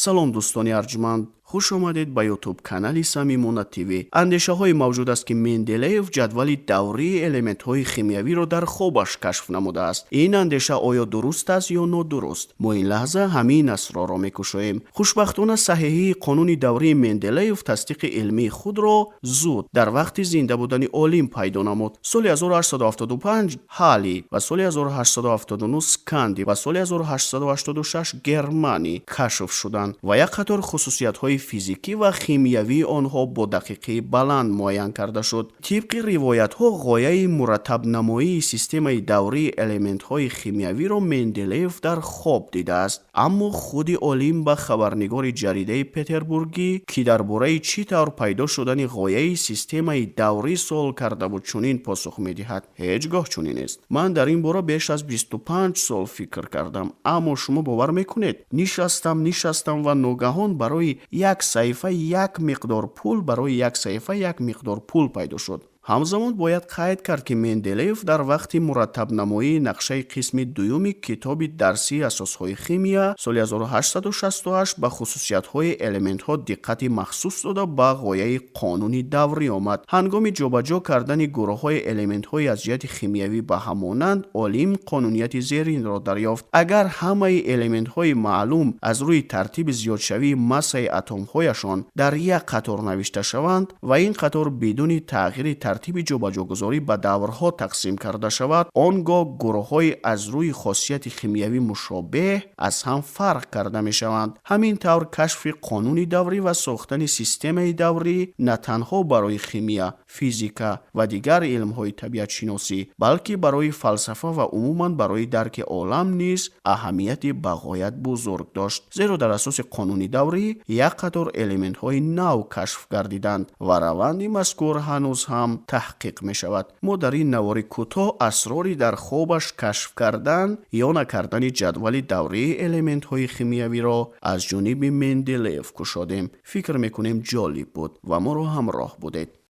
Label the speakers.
Speaker 1: Салом, дӯстони арҷманд, хуш омадед ба Ютуб канали Самимона ТВ. Андешаҳое мавҷуд аст, ки Менделеев ҷадвали даврии элементҳои химиявиро дар хобаш кашф намудааст. Ин андеша оё дуруст аст ё нодуруст? Мо ин лаҳза ҳамин асрорро мекушоем. Хушбахтона, саҳиҳии қонуни даврии Менделеев тасдиқи илмии худро зуд дар вақти зинда будани олим пайдо намуд. Соли 1875 ҳалли ва соли 1879 сканди ва соли 1886 германи кашф шуданд ва як қатор хусусиятҳои физикӣ ва химиявии онҳо бо дақиқии баланд муайян карда шуд. Тибқи ривоятҳо, ғояи мураттабнамоии системаи даврии элементҳои химиявиро Менделеев дар хоб дидааст. Аммо худи олим ба хабарнигори ҷаридаи петербургӣ, ки дар бораи чӣ тавр пайдо шудани ғояи системаи даврӣ суол карда буд, чунин посух медиҳад: «Ҳеҷ гоҳ чунин нест. Ман дар ин бора беш аз 25 сол фикр кардам, аммо шумо бовар мекунед, нишастам, нишастам ва ногаҳон барои як саҳифа як миқдор пул, барои як саҳифа як миқдор пул пайдо шуд». Ҳамзамон бояд қайд кард, ки Менделеев дар вақти мураттабнамоии нақшаи қисми дуюми китоби дарсии асосҳои химия соли 1868 ба хусусиятҳои элементҳо диққати махсус дода, ба ғояи қонуни даврӣ омад. Ҳангоми ҷобаҷо кардани гурӯҳҳои элементҳои аз ҷиҳати химиявӣ ба ҳамонанд, олим қонунияти зеринро дарёфт: агар ҳамаи элементҳои маълум аз рӯи тартиби зиёдшавии массаи атомҳояшон дар як қатор навишта шаванд ва ин қатор бидуни тағйири тартиби ҷобаҷогузорӣ ба даврҳо тақсим карда шавад, он гоҳ гурӯҳҳои аз рӯи хосияти химиявӣ мушобеҳ аз ҳам фарқ карда мешаванд. Ҳамин тавр, кашфи қонуни даврӣ ва сохтани системаи даврӣ на танҳо барои химия, физика ва дигар илмҳои табиатшиносӣ, балки барои фалсафа ва умуман барои дарки олам низ аҳамияти бағоят бузург дошт, зеро дар асоси қонуни даврӣ як қатор элементҳои нав кашф гардиданд ва раванди мазкур ҳанӯз ҳам таҳқиқ мешавад. Мо дар ин навори кӯтоҳ асрори дар хобаш кашф кардан ё накардани ҷадвали даврии элементҳои химиявиро аз ҷониби Менделеев кушодем. Фикр мекунем, ҷолиб буд ва моро ҳамроҳ будед.